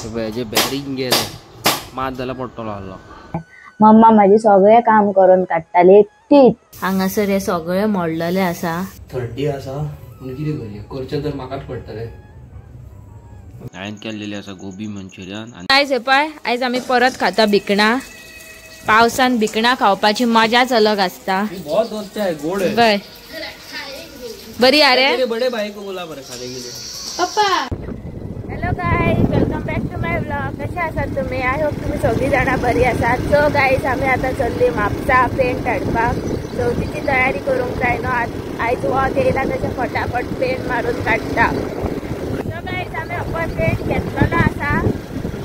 हेजे बॅरींग गेले मात जाल्यार पडटलो आहलो. मम्मा म्हाजी सगळें काम करून काडटाली एकटीच. हांगासर हे सगळें मोडलेलें आसा. थंडी आसा पूण कितें करया, करचें तर म्हाकाच पडटलें. हांवें केल्लेलें आसा गोबी मंचुरियन. आयज हे पळय, आयज आमी परत खाता भिकणां. पावसान भिकणां खावपाची मजाच अलग आसता. बहुत अच्छा है, गोड है. बय बरी अरे बड़े भाई को बोला बरं खाने के लिए. पप्पा hello guys, welcome back to my vlog. कशे आसात तुम्ही? I hope तुम्ही सगळी जाणां बरी आसात. सो गायज, आमी आतां चल्ली म्हापसा पेंट हाडपाक. चवथीची तयारी करूंक जाय न्हू. आयज वत येयला तशें फटाफट पेंट मारून काडटा. सो गायज, आमी अपन पेंट घेतलेलो आसा.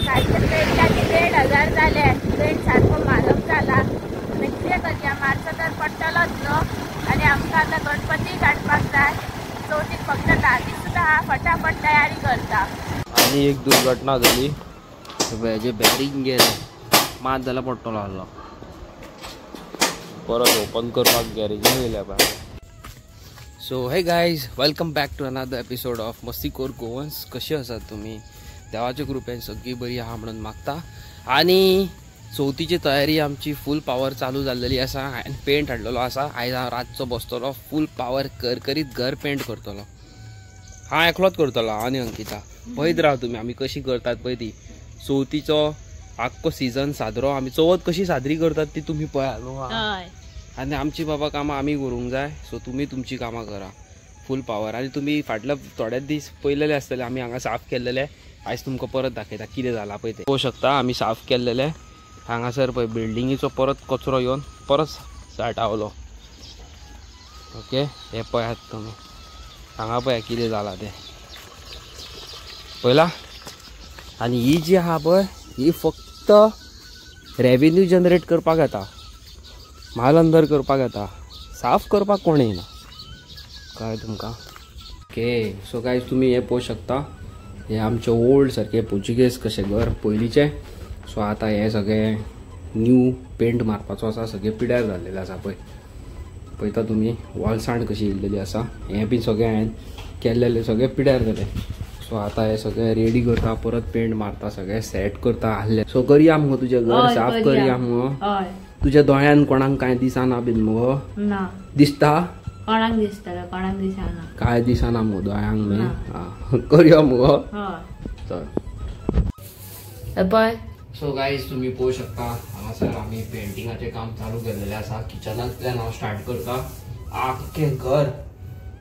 सारकें पेंटाचे 1500 जाले. पेंट सारको म्हारग जाला. आनी कितें करया, मारचो तर पडटलोच न्हू. आनी आमकां आतां गणपती काडपाक जाय. चवथीक फक्त 10 दीस सुद्दां हा, फटाफट तयारी करता. आनी एक दुर्घटना जाली, हेजे बॅरींग गेले मात जाल्यार पडटलो आहलो. परत ओपन करपाक गॅरेजीन येयल्या पळय. So hey guys, welcome back to another episode of Mastikor Goans. कशे आसात तुमी? देवाच्या कृपेन सगळीं बरी आहा म्हणून मागता. आनी चवथीची तयारी आमची फूल पावर चालू जाल्लेली आसा. हांवें पेंट हाडलेलो आसा. आयज हांव रातचो बसतलो फूल पावर करकरीत घर पेंट करतलो. हांव एकलोच करतलो, हांव आनी अंकिता. पळयत राव तुमी आमी कशी करतात पळय ती. चवथीचो आख्खो सिजन साजरो आमी चवथ कशी साजरी करतात ती तुमी पळयात न्हू. आनी आमची बाबा कामां आमी करूंक जाय. सो तुमी तुमची कामां करा फूल पावर. आनी तुमी फाटले थोडे दीस पळयलेले आसतले आमी हांगा साफ केल्लेले. आयज तुमकां परत दाखयता कितें जालां पळय तें. पळोवंक शकता आमी साफ केल्लेले. हांगासर पळय बिल्डिंगेचो परत कचरो येवन परत साठावलो. ओके, हे पळयात तुमी हांगा पळया कितें जालां तें पळयला. आनी ही जी आहा पळय ही फक्त रेवेन्यू जनरेट करपाक येता, माल अंदर करपाक येता, साफ करपाक कोण येयना. कळ्ळें तुमकां? ओके, सो गायज तुमी हें पळोवंक शकता, हें आमचें ओल्ड सारकें पोर्चुगेज कशें घर पयलींचें. सो आतां हें सगळें न्यू पेंट मारपाचो आसा. सगळें पिड्यार जाल्लेलें आसा. पळय पळयता तुमी वॉलसाण कशी येयल्लेली आसा. हें बी सगळें हांवें केल्लेलें सगळें पिड्यार जालें. सो आतां हें सगळें रेडी करता, परत पेंट मारता, सगळें सेट करता आहलें. सो करया मुगो तुजें घर साफ करया मुगो. तुज्या दोळ्यान कोणाक कांय दिसना बीन मुगो? दिसता कोणाक? दिसतलें कोणाक दिसना? कांय दिसना मुगो दोळ्यांक न्ही. करया मुगो चल. पळय सो गायज तुमी पळोवंक शकता हांगासर आमी पेंटिंगाचें काम चालू केल्लेलें आसा. किचनांतल्यान हांव स्टार्ट करता. आख्खें घर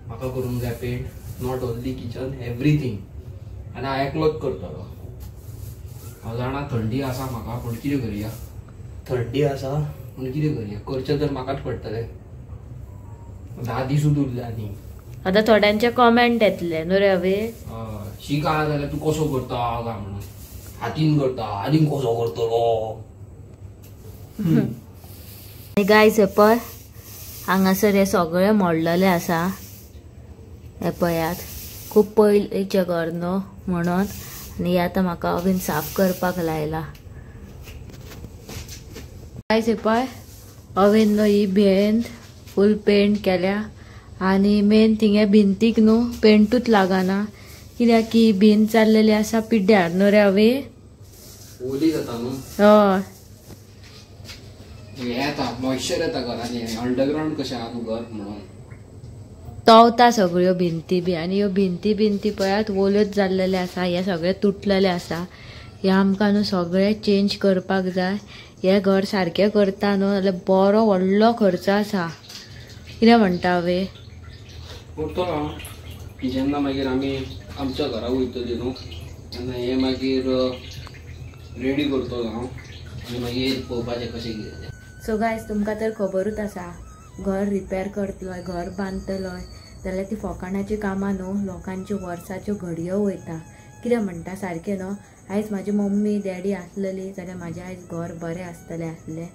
म्हाका करूंक जाय paint, not only kitchen, everything. आनी हांव एकलोच करतलो. हांव जाणा थंडी आसा म्हाका, पूण कितें करया, थंडी आसा पूण कितें करया, करचें तर म्हाकाच पडटलें. 10 दिसूच उरले. आनी आतां थोड्यांचे कॉमेंट येतले न्हू रे अवे, शीक आहा जाल्यार तूं कसो करता काय म्हणून, हातीन करता आनी कसो करतलो. गायज हे पळय हांगासर हे सगळें मोडलेलें आसा. हे पळयात, खूब पयलींचें घर न्हू म्हणून. आनी हे आतां म्हाका अवीन साफ करपाक लायला. गायज हे पळय अवीन न्हू ही भिंत फूल पेंट केल्या. आनी मेन थिंग हे भिंतीक न्हू पेंटूच लागना, कित्याक की भिंत जाल्लेली आसा पिड्ड्यार न्हू रे अवे. ओली जाता न्हू. हय, हें येता मॉइश्चर येता घरांनी, अंडरग्रावंड कशें आहा न्हू घर म्हणून तवता सगळ्यो भिंती बी. आनी ह्यो भिंती भिंती पळयात ओल्योच जाल्लेले आसा. हे सगळे तुटलेले आसा. हे आमकां न्हू सगळें चेंज करपाक जाय. हें घर सारकें करता न्हू जाल्यार बरो व्हडलो खर्च आसा. कितें म्हणटा अवे? करतलो हांव. जेन्ना मागीर आमी आमच्या घरा वयतली न्हू तेन्ना हें मागीर रेडी करतलो हांव आनी मागीर पळोवपाचें कशें कितें तें. सो गायज तुमकां तर खबरूच आसा, घर रिपेर करतलोय, घर बांदतलोय जाल्यार ती फोकाणाची कामां न्हू लोकांच्यो वर्साच्यो घडयो वयता. कितें म्हणटा सारकें न्हू? आयज म्हाजी मम्मी डॅडी आसलेली जाल्यार म्हाजें आयज घर बरें आसतलें आसलें.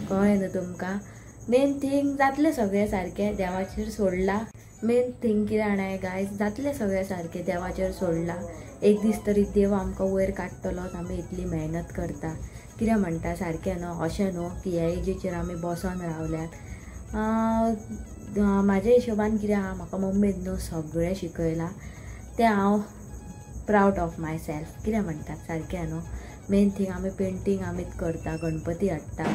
कळ्ळें न्हू तुमकां? मेन थींग जातलें सगळें सारकें, देवाचेर सोडलां. मेन थींग कितें जाणा गायज, जातलें सगळें सारकें, देवाचेर सोडलां. एक दीस तरी देव आमकां वयर काडटलोच. आमी इतली मेहनत करता. कितें म्हणटा सारकें न्हू? अशें न्हू की ह्या एजीचेर आमी बसोन रावल्यात. म्हाज्या हिशोबान कितें आहा, म्हाका मम्मीन न्हू सगळें शिकयलां तें हांव proud of my self. कितें म्हणटात सारकें न्हू. मेन थींग आमी पेंटींग आमीच करता, गणपती हाडटा.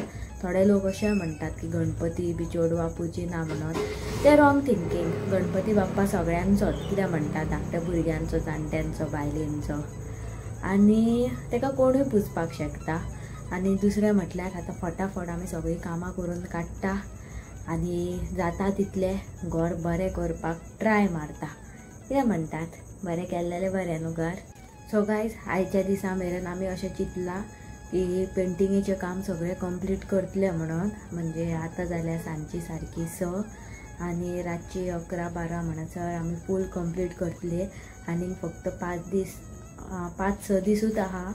थोडे लोक अशें म्हणटात की गणपती बी चेडवां पुजिना म्हणून, तें रॉंग थिंकींग. गणपती बाप्पा सगळ्यांचोच, कितें म्हणटा, धाकट्या भुरग्यांचो, जाणट्यांचो, बायलेंचो, आनी ताका कोणूय पुजपाक शकता. आनी दुसरें म्हटल्यार आतां फटाफट आमी सगळीं कामां करून काडटा आनी जाता तितलें घर बरें करपाक ट्राय मारता. कितें म्हणटात, बरें केल्लेलें बरें न्हू घर. सो गायज आयच्या दिसा मेरेन आमी अशें चिंतलां की पेंटिंगेचें काम सगळें कंप्लीट करतलें म्हणून. म्हणजे आतां जाल्यार सांजची सारकी 6 आनी रातची 11-12 म्हणसर आमी फूल कंप्लीट करतले. आनी फक्त 5-6 दिसूच आहा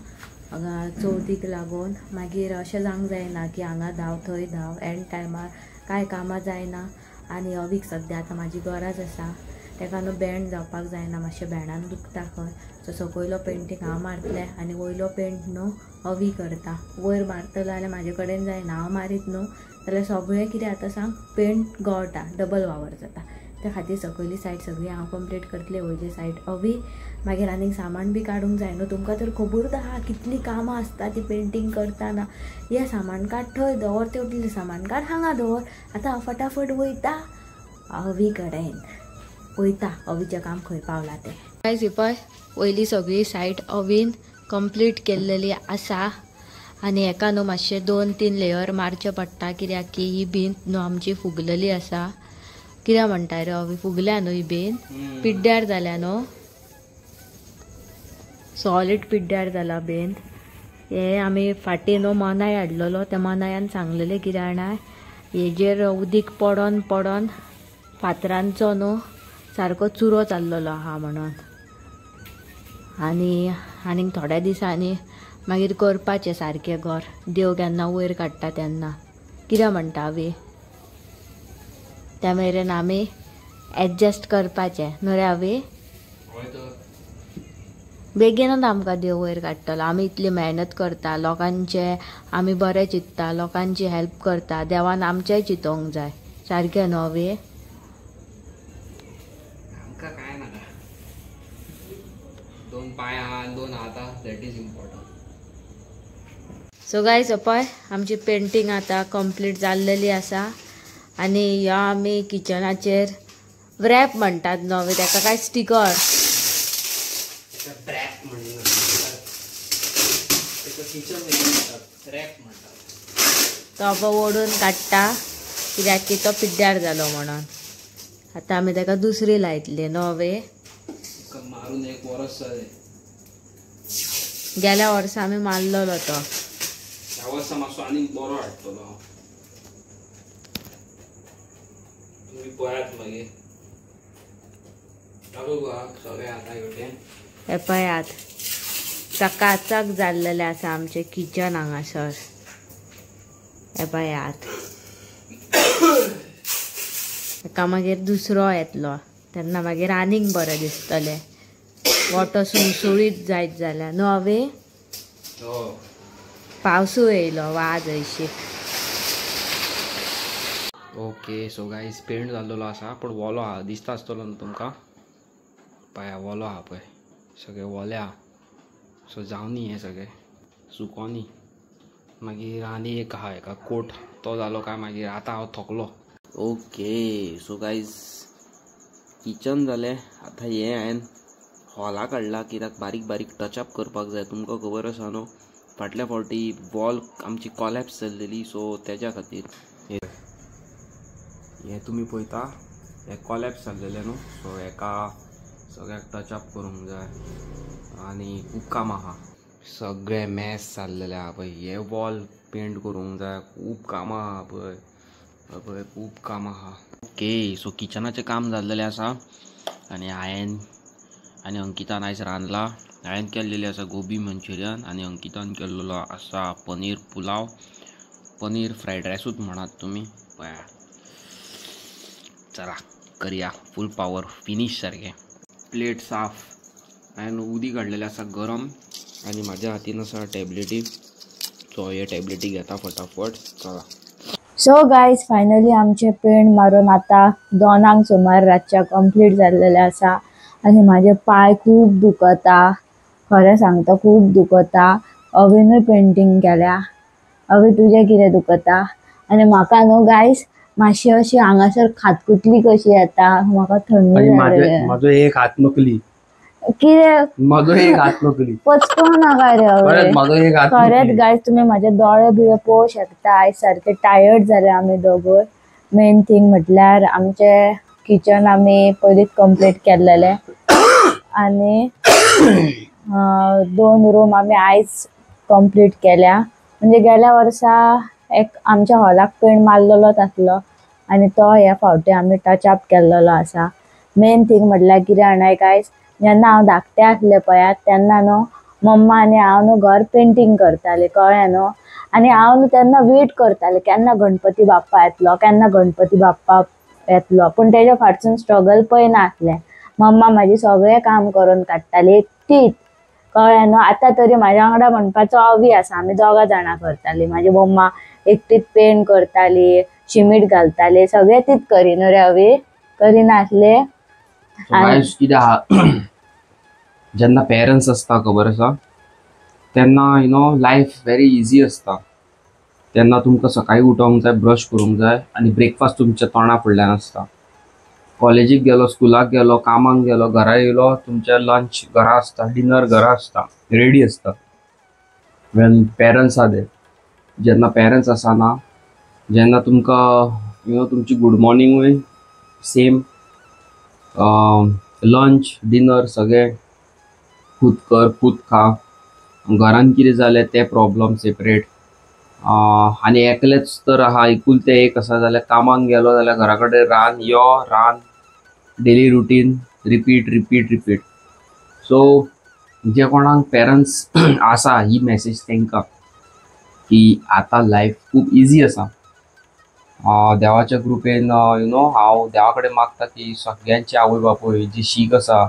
चवथीक लागून. मागीर अशें जावंक जायना की हांगा धांव थंय धांव, एंड टायमार कांय कामां जायना. आनी अवीक सद्या आतां म्हाजी गरज आसा, ताका न्हू बँड जावपाक जायना, मातशें भेंडान दुखता खंय. सो सकयलो पेंटींग हांव मारतलें आनी वयलो पेंट न्हू अवी करता. वयर मारतलो जाल्यार म्हाजे कडेन जायना, हांव मारीत न्हू जाल्यार सगळें कितें आतां सांग पेंट गळटा, डबल वावर जाता. त्या खातीर सकयली सायड सगळी हांव कंप्लीट करतलें, वयली सायड अवी. मागीर आनीक सामान बी काडूंक जाय न्हू. तुमकां तर खबरूच आहा कितलीं कामां आसता ती पेंटींग करतना. हें सामान काड थंय दवर, तेवटलें सामान काड हांगा दवर. आतां हांव फटाफट वयता अवी कडेन, वयता अवीचें काम खंय पावलां तें. गायज पळय वयली सगळी सायड अवीन कंप्लीट केल्लेली आसा. आनी हेका न्हू मातशें 2-3 लेयर मारचें पडटा, कित्याक की ही भिंत न्हू आमची फुगलेली आसा. कितें म्हणटा रे अवी, फुगल्या न्हू ही भिंत, पिड्ड्यार जाल्या न्हू, सॉलीड पिड्ड्यार जाला भिंत. हे आमी फाटीं न्हू मनाय हाडलेलो, त्या मनायान सांगलेलें कितें जाणा, हेजेर उदीक पडोन पडोन फातरांचो न्हू सारको चुरो चाललेलो आहा म्हणून. आनी आनीक थोड्या दिसांनी मागीर करपाचें सारकें घर, देव केन्ना वयर काडटा तेन्ना. कितें म्हणटा अवी, त्या मेरेन आमी एडजस्ट करपाचें न्हू रे अवी. बेगीनच आमकां देव वयर काडटलो. आमी इतली मेहनत करता, लोकांचे आमी बरें चिंतता, लोकांची हेल्प करता, देवान आमचेंय चिंतोंक जाय सारकें न्हू अवी. आमकां काय नाका, 2 पांय आहा 2 हात आहा, that is important. So guys पळय आमची पेंटींग आतां कंप्लीट जाल्लेली आसा. आनी ह्या आमी किचनाचेर रॅप म्हणटात न्हू ताका, काय स्टिकर तो पळय ओडून काडटा, कित्याक की तो पिड्ड्यार जालो म्हणून. आतां आमी ताका दुसरी लायतली न्हू वे. मारून 1 वर्स जालें, गेल्या वर्सा आमी मारलेलो तो, ह्या वर्सा मातसो आनीक बरो हाडटलो हांव. तुमी पळयात मागीर सगळें आतां हेवटेन. हे पळयात चकाचक जाल्लेलें आसा आमचें किचन हांगासर. हे पळयात ताका मागीर दुसरो येतलो तेन्ना मागीर आनीक बरें दिसतलें. वोटो सुळसुळीत जायत जाल्यार न्हू अवे. पावसूय येयलो वाज हयशी. ओके सो गायज पेंट जाल्लेलो आसा, पूण वोलो आहा, दिसता आसतलो न्हू तुमकां. पळया वोलो आहा पळय, सगळें वोलें आहा. सो जावनी हें सगळें सुकोनी. मागीर आनी एक आहा एका कोट, तो जालो काय मागीर आतां हांव थकलो. ओके सो गायज किचन जालें, आतां हें हांवें हॉला काडला कित्याक बारीक बारीक टचअप करपाक जाय. तुमकां खबर आसा न्हू फाटल्या फावटी वॉल आमची कॉलॅप्स जाल्लेली, सो तेज्या खातीर हें तुमी पळयता हें कॉलॅप्स जाल्लेलें न्हू. सो हेका सगळ्याक टचअप करूंक जाय आनी खूब कामां आहा. सगळें मॅस जाल्लेलें आहा पळय, हें वॉल पेंट करूंक जाय, खूब कामां आहा पळय पळय, खूब कामां आहा. ओके सो किचनाचें काम जाल्लेलें आसा आनी हांवें आनी अंकितान आयज रांदलां. हांवें केल्लेलें आसा गोबी मंचुरियन आनी अंकितान केल्लेलो आसा पनीर पुलाव, पनीर फ्रायड रायसूच म्हणात तुमी. पळया चला करया फूल पावर फिनीश सारकें. प्लेट साफ, हांवें उदीक हाडलेलें आसा गरम आनी म्हाज्या हातीन आसा टॅबलेटी, सो हे टॅबलेटी घेता फटाफट. चला सो गायज फायनली आमचें पेंट मारून आतां 2 सुमार रातच्या कंप्लीट जाल्लेलें आसा. आनी म्हाजे पांय खूब दुखता, खरें सांगता खूब दुखता. अवेनूय पेंटींग केल्या. अवे तुजें कितें दुखता? आनी म्हाका न्हू गायस मातशी अशी हांगासर खातकुतली कशी येता, म्हाका थंडी जाली. म्हाजो एक हात नकली. कितें म्हाजो एक हात नकली? पचको नाका रे अवे. म्हाजो एक हात. खरेंच गायस तुमी म्हाजे दोळे बिळे पळोवंक शकता. आयज सारके टायर्ड जाले आमी दोगूय. मेन थींग म्हटल्यार आमचें किचन आमी पयलींच कंप्लीट केल्लेलें आनी 2 रूम आमी आयज कंप्लीट केल्या. म्हणजे गेल्या वर्सा एक आमच्या हॉलाक पेंट मारलेलोच आसलो आनी तो ह्या फावटी आमी टच अप केल्लेलो आसा. मेन थींग म्हटल्यार कितें जाणा गायज, जेन्ना हांव धाकटें आसलें पळयात तेन्ना न्हू मम्मा आनी हांव न्हू घर पेंटींग करतालीं, कळ्ळें न्हू. आनी हांव न्हू तेन्ना वेट करतालें केन्ना गणपती बाप्पा येतलो, केन्ना गणपती बाप्पा येतलो. पूण तेज्या फाटसून स्ट्रगल पळयनासलें. मम्मा म्हाजी सगळें काम करून काडटाली एकटीच, कळ्ळें न्हू. आतां तरी म्हाज्या वांगडा म्हणपाचो अवी आसा, आमी दोगां जाणां करतालीं. म्हाजी मम्मा एकटीच पेंट करताली, शिमीट घालताली, सगळें तीच करी न्हू रे अवी, करिनासले. कितें आहा जेन्ना पेरंट्स आसता खबर आसा तेन्ना you know life very easy आसता. तेन्ना तुमकां सकाळीं उठोंक जाय, ब्रश करूंक जाय आनी ब्रेकफास्ट तुमच्या तोंडा फुडल्यान आसता. कॉलेजीक गेलो, स्कुलाक गेलो, कामाक गेलो, घरा येयलो, तुमचें लंच घरा आसता, डिनर घरा आसता, रेडी आसता. When parents are there, जेन्ना पेरंट्स आसना जेन्ना तुमकां you know तुमची गुड मॉर्निंगूय सेम, लंच डिनर सगळें खूद कर खूद खा. घरान कितें जालें तें प्रॉब्लम सेपरेट. आनी एकलेच तर आहा, एकुलतें एक आसा जाल्यार कामाक गेलो जाल्यार घरा कडेन रान यो रान, daily routine repeat repeat repeat. So जे कोणाक पेरंट्स आसा ही मॅसेज तांकां की आतां लायफ खूब इजी आसा. देवाच्या कृपेन you know हांव देवा कडेन मागता की सगळ्यांची आवय बापूय जी शीक आसा,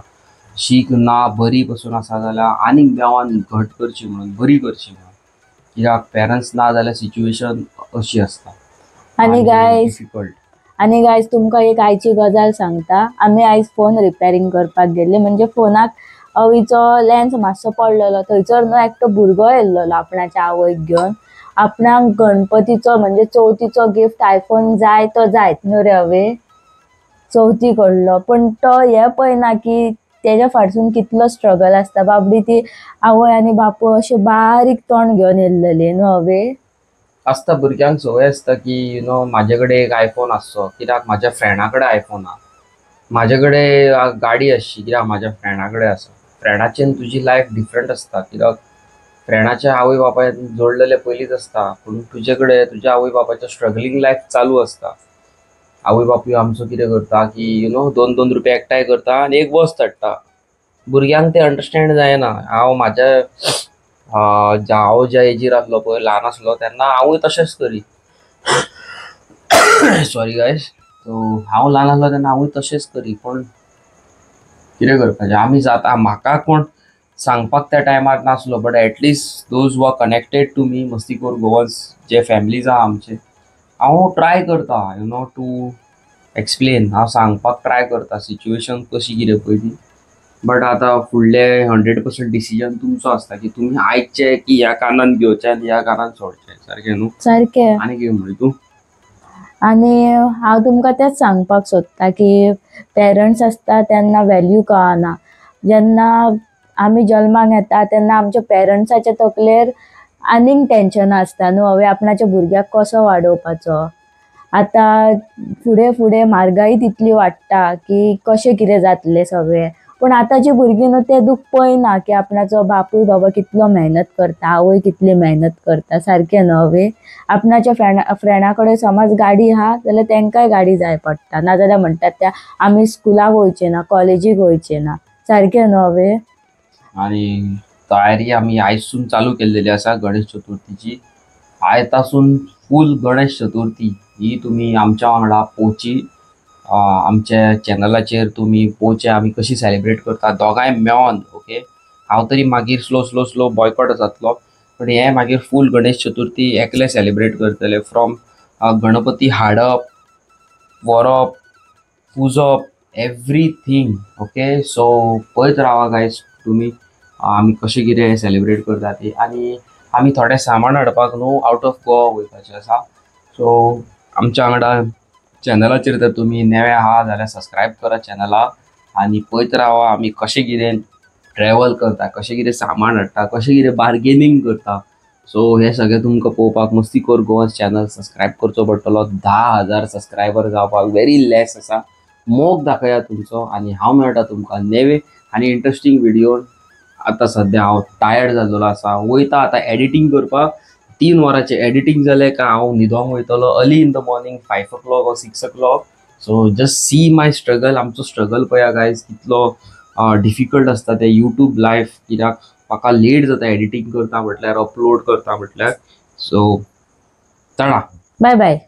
शीक ना बरी पसून आसा जाल्यार आनीक देवान घट करची म्हणून, बरी करची म्हणून. कित्याक पेरंट्स ना जाल्यार सिच्युएशन अशी आसता आनी गायज डिफिकल्ट. आनी गायज तुमकां एक आयची गजाल सांगता. आमी आयज फोन रिपेरींग करपाक गेल्ली. म्हणजे फोनाक अवीचो लेन्स मातसो पडलेलो, थंयसर न्हू एकटो भुरगो येयल्लो आपणाच्या आवयक घेवन. आपणाक गणपतीचो म्हणजे चवथीचो गिफ्ट आयफोन जाय तो जायत न्हू रे अवे, चवथी कडलो. पूण तो हें पळयना की तेज्या फाटसून कितलो स्ट्रगल आसता. बाबडी ती आवय आनी बापूय अशें बारीक तोंड घेवन येयल्लेली न्हू अवे. आसता भुरग्यांक संवय आसता की you know म्हाजे कडेन एक आयफोन आसचो, कित्याक म्हाज्या फ्रेंडा कडेन आयफोन आहा, म्हाजे कडेन गाडी आसची कित्याक म्हाज्या फ्रेंडा कडेन आसा. फ्रेंडाचें तुजी लायफ डिफरंट आसता, कित्याक फ्रेंडाच्या आवय बापायन जोडलेले पयलींच आसता, पूण तुजे कडेन तुज्या आवय बापायचो स्ट्रगलींग लायफ चालू आसता. आवय बापूय आमचो कितें करता की you know 2-2 रुपया एकठांय करता आनी एक वस्त हाडटा. भुरग्यांक तें अंडरस्टँड जायना. हांव म्हाज्या हांव ज्या एजीर आसलो पळय, ल्हान आसलो तेन्ना हांवूय तशेंच करी. Sorry guys. सो हांव ल्हान आसलो तेन्ना हांवूय तशेंच करी. पूण कितें करपाचें आमी जाता. म्हाका कोण सांगपाक त्या टायमार नासलो, but at least those who are connected to me, मस्तीखोर गोवन्स जे फॅमिलीज आहा आमचे, हांव ट्राय करता you know to explain. हांव सांगपाक ट्राय करता सिच्युएशन कशी कितें पळय ती. बट आतां फुडले 100% डिसिजन तुमचो आसता की तुमी आयकचें की ह्या कानान घेवचें आनी ह्या कानान सोडचें. सारकें न्हू? सारकें. आनी कितें म्हणली तूं? आनी हांव तुमकां तेंच सांगपाक सोदता की पेरंट्स आसता तेन्ना व्हॅल्यू कळना. जेन्ना आमी जल्माक येता तेन्ना आमच्या पेरंट्साच्या तकलेर आनीक टेंशन आसता न्हू हांवें आपणाच्या भुरग्याक कसो वाडोवपाचो. आतां फुडें फुडें म्हारगाय तितली वाडटा की कशें कितें जातलें सगळें. पूण आतांची भुरगीं न्हू तें दूख पळयना की आपणाचो बापूय बाबा कितलो मेहनत करता, आवय कितली मेहनत करता. सारकें न्हू हांवें आपणाच्या फ्रेंडा कडेन समज गाडी आहा जाल्यार तांकांय गाडी जाय पडटा, नाजाल्यार म्हणटात त्या आमी स्कुलाक वयचे ना, कॉलेजीक वयचे ना. सारकें न्हू हांवें? आनी तयारी आमी आयजसून चालू केल्लेली आसा गणेश चतुर्थीची. आयतासून फूल गणेश चतुर्थी ही तुमी आमच्या वांगडा पोवची. आमच्या चॅनलाचेर तुमी पोवचे आमी कशी सेलिब्रेट करता दोगांय मेळोन. ओके, हांव तरी मागीर स्लो स्लो स्लो बॉयकॉट जातलो, पण हे मागीर फूल गणेश चतुर्थी एकले सेलिब्रेट करतले. फ्रॉम गणपती हाडप, व्हरप, पुजप, एवरीथींग. ओके, सो पळयत रावा गायज तुमी. आमी कशें कितें सेलिब्रेट करता ती. आनी आमी थोडें सामान हाडपाक न्हू आवट ऑफ गोवा वयपाचें आसा. सो आमच्या वांगडा चॅनलाचेर जर तुमी नवे आहा जाल्यार सबस्क्रायब करा चॅनलाक आनी पळयत रावा आमी कशें कितें ट्रॅवल करता, कशें कितें सामान हाडटा, कशें कितें बार्गेनींग करता. सो हें सगळें तुमकां पळोवपाक मस्तीखोर गोवा चॅनल सबस्क्रायब करचो पडटलो. 10,000 सबस्क्रायबर जावपाक व्हेरी लेस आसा. मोग दाखया तुमचो आनी हांव मेळटा तुमकां नवे आनी इंट्रस्टींग व्हिडिओ. आतां सद्या हांव टायर्ड जाल्लो आसा, वयता आतां एडिटींग करपाक. 3 वरांचें एडिटींग जालें काय हांव न्हिदोंक वयतलो early in the morning 5 o'clock or 6 o'clock. So just see my struggle. आमचो स्ट्रगल पळया गायज, कितलो डिफिकल्ट आसता तें यूट्यूब लायफ, कित्याक म्हाका लेट जाता एडिटींग करता म्हटल्यार, अपलोड करता म्हटल्यार. सो तडा, बाय बाय.